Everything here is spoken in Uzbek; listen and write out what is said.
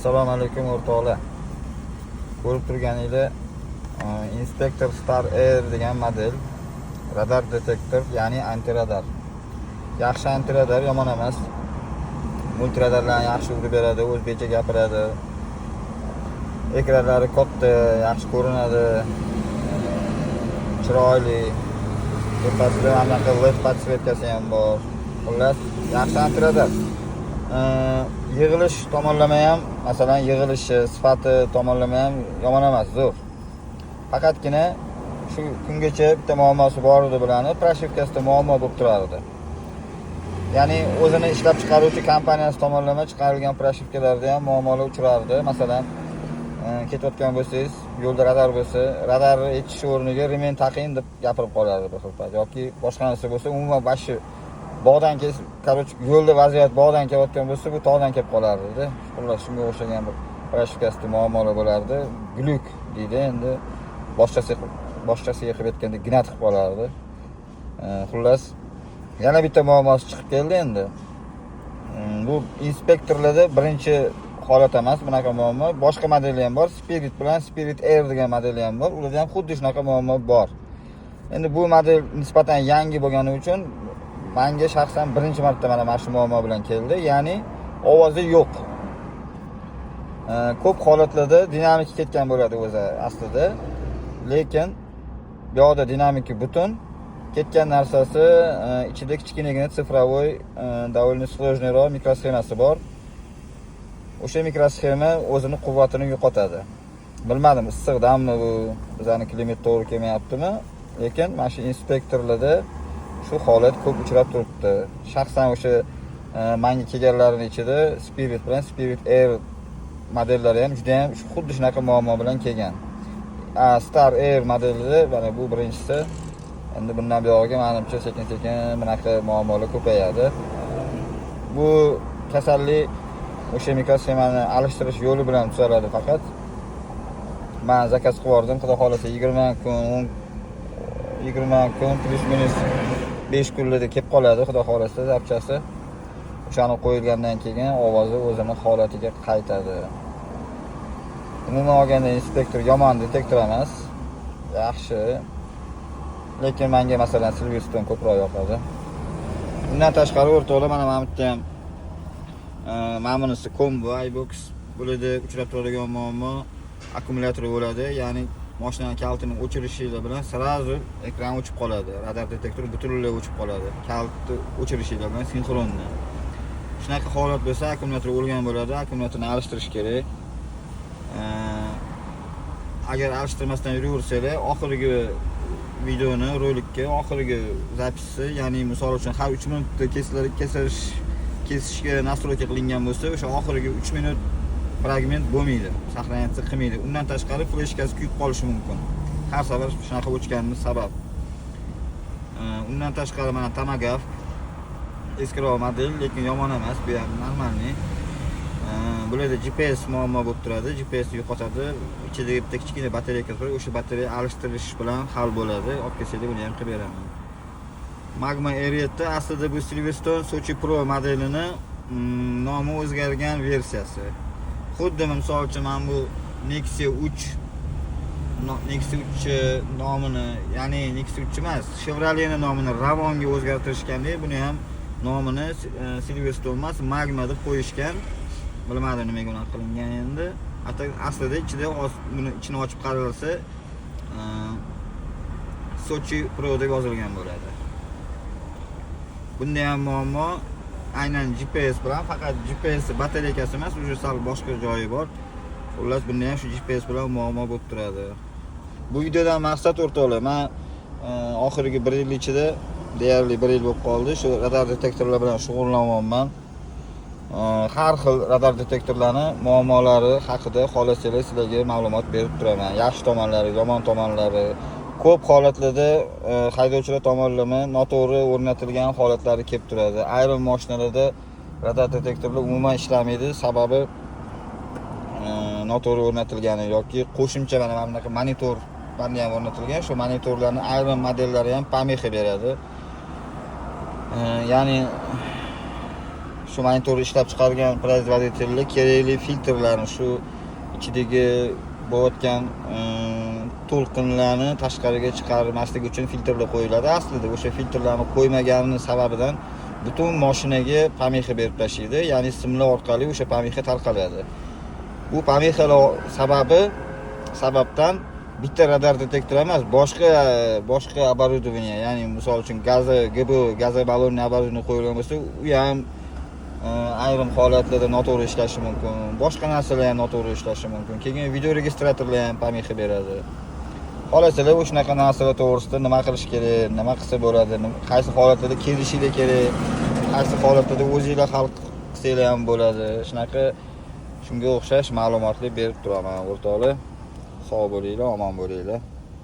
Assalomu alaykum, o'rtoqlar. Ko'rib turganinglar, Inspector Star Air degan model radar detektor, ya'ni antiradar. Yaxshi antiradar, yomon emas. Multiradarlarni yaxshi urib beradi, o'zbekcha gapiradi. Ekranlari katta, yaxshi ko'rinadi. Chiroyli. Tepasida anaqa LED подсветка si ham bor. Xullas, yaxshi antiradar. Yig'ilish tomonlama ham, masalan, yig'ilishi, sifati tomonlama ham yomon emas, zo'r. Faqatgina shu kungacha bitta muammosi bor edi bularni, прошивка sida muammo bo'lib turardi. Ya'ni o'zini ishlab chiqaruvchi kompaniyasi tomonlama chiqarilgan прошивка larda ham muammolar uchrardi. Masalan, ketayotgan bo'lsangiz, yo'lda radar bo'lsa, radarni yechish o'rniga ремень taqing deb gapirib qolardi bir xil payt yoki boshqa narsa bo'lsa, umuman вообще bog'dan kes, короче, yo'lda vaziyat bog'dan kelayotgan bo'lsa, bu tog'dan kelib qolardida. Xullas, shunga o'xshagan bir прошивка sida muammolar bo'lardi. Глюк deydi endi, boshqasiga qilib aytganda, гнать qilib qolardi. Xullas, yana bitta muammosi chiqib keldi endi. Bu inspektorlarda birinchi holat emas bunaqa muammo. Boshqa modeli ham bor, Spirit bilan Spirit Air degan modeli ham bor. Ularda ham xuddi shunaqa muammo bor. Endi bu model nisbatan yangi bo'lgani uchun manga shaxsan birinchi marta mana shu muammo bilan keldi, ya'ni ovozi yo'q. Ko'p holatlarda dinamika ketgan bo'ladi o'zi aslida, lekin bu yoqda dinamika butun. Ketgan narsasi ichida kichkinagina цифровой, довольно сложный roq mikrosxemasi bor. O'sha mikrosxema o'zini quvvatini yo'qotadi. Bilmadim, issiqdanmi, bu bizani климат to'g'ri kelmayaptimi, lekin mana shu inspektorlarda shu holat ko'p uchrab turibdi. Shaxsan o'sha manga kelganlarni ichida Spirit bilan Spirit Air modellari ham juda ham xuddi shunaqa muammo bilan kelgan. Star Air modelida mana bu birinchisi. Endi bundan buyog'iga, manimcha, sekin sekin bunaqa muammolar ko'payadi. Bu kasallik o'sha mikrosxemani alishtirish yo'li bilan tuzaladi faqat. Man заказ qilib yubordim, xudo xohlasa, 20 kun, 20 kun плюс минус 5 kunlarda kelib qoladi, xudo xohlasa, запчасть. O'shani qo'yilgandan keyin ovozi o'zini holatiga qaytadi. Umuman olganda, inspektor yomon detektor emas, yaxshi, lekin manga, masalan, Silverstone ko'proq yoqadi. Undan tashqari, o'rtoqlar, mana bu yerda ham mana bunisi Combo iBox. Bularda uchrab turadigan muammo akkumulyator bo'ladi, ya'ni mashinani kalitini o'chirishinglar bilan сразу ekran o'chib qoladi, radar detektori butunlay o'chib qoladi kalitni o'chirishinglar bilan синхронно. Shunaqa holat bo'lsa, akkumulyator o'lgan bo'ladi, akkumulyatorni alishtirish kerak. Agar alishtirmasdan yuraversanglar, oxirgi videoni, rolikka oxirgi запись i, ya'ni misol uchun, har 3 minutda kesilish, kesishga настройка qilingan bo'lsa, o'sha oxirgi 3 minut fragment bo'lmaydi, сохраняться qilmaydi. Undan tashqari, fleshkasi kuyib qolishi mumkin har safar shunaqa o'chganini sabab. Undan tashqari, mana Tomahawk, eskiroq model, lekin yomon emas, bu ham нормальный. Bularda GPS muammo bo'lib turadi, GPS yo'qotadi. Ichida bitta kichkina batareyka bor, o'sha batareya alishtirish bilan hal bo'ladi. Olib kelsanglar, buni ham qilib beraman. Magma R7 aslida bu Silverstone Sochi Pro modelini nomi o'zgargan versiyasi. Xuddi, misol uchun, mana bu Nexia 3, Nexia 3 nomini, ya'ni Nexia 3 emas, Chevroletni nomini Ravonga o'zgartirishgandek, buni ham nomini Silverstone emas, Magma deb qo'yishgan. Bilmadim, nimaga unaqa qilingan endi. Hatto aslida ichida buni ichini ochib qaralsa, Sochi Pro deb yozilgan bo'ladi. Bunda ham muammo aynan GPS bilan, faqat GPS batareykasi emas, уже sal boshqa joyi bor. Xullas, bunda ham shu GPS bilan muammo bo'lib turadi. Bu videodan maqsad, o'rtoqlar, man oxirgi bir yil ichida, deyarli bir yil bo'lib qoldi, shu radar detektorlar bilan shug'ullanyapman. Har xil radar detektorlarni muammolari haqida xohlasanglar, sizlarga ma'lumot berib turaman. Yaxshi tomonlari, yomon tomonlari. Ko'p holatlarda haydovchilar tomonlama noto'g'ri o'rnatilgan holatlari kelib turadi. Ayrim mashinalarda radar detektorlar umuman ishlamaydi, sababi noto'g'ri o'rnatilgani yoki qo'shimcha mana bunaqa monitor ham o'rnatilgan. Shu monitorlarni ayrim modellari ham помеха beradi. Ya'ni Shu monitor ishlab chiqargan производитель lar kerakli filtrlarni, shu ichidagi bo'layotgan to'lqinlarni tashqariga chiqarmaslik uchun filtrlar qo'yiladi. Aslida o'sha filtrlarni qo'ymaganini sababidan butun moshinaga помеха berib tashlaydi, ya'ni simlar orqali o'sha помеха tarqaladi. Bu помеха lar sababdan bitta radar detektor emas, boshqa оборудование, ya'ni misol uchun gazi ГБО, газобаллонный оборудование qo'yilgan bo'lsa, u ham ayrim holatlarda noto'g'ri ishlashi mumkin, boshqa narsalar ham noto'g'ri ishlashi mumkin. Keyin videoregistratorlar ham помеха beradi. Xohlasalar, shunaqa narsalar to'g'risida nima qilish kerak, nima qilsa bo'ladi, qaysi holatlarda kelishinglar kerak, qaysi holatlarda o'zinglar hal qilsanglar ham bo'ladi, shunaqa, shunga o'xshash ma'lumotlar berib turaman. O'rtoqlar, sog' bo'linglar, omon bo'linglar.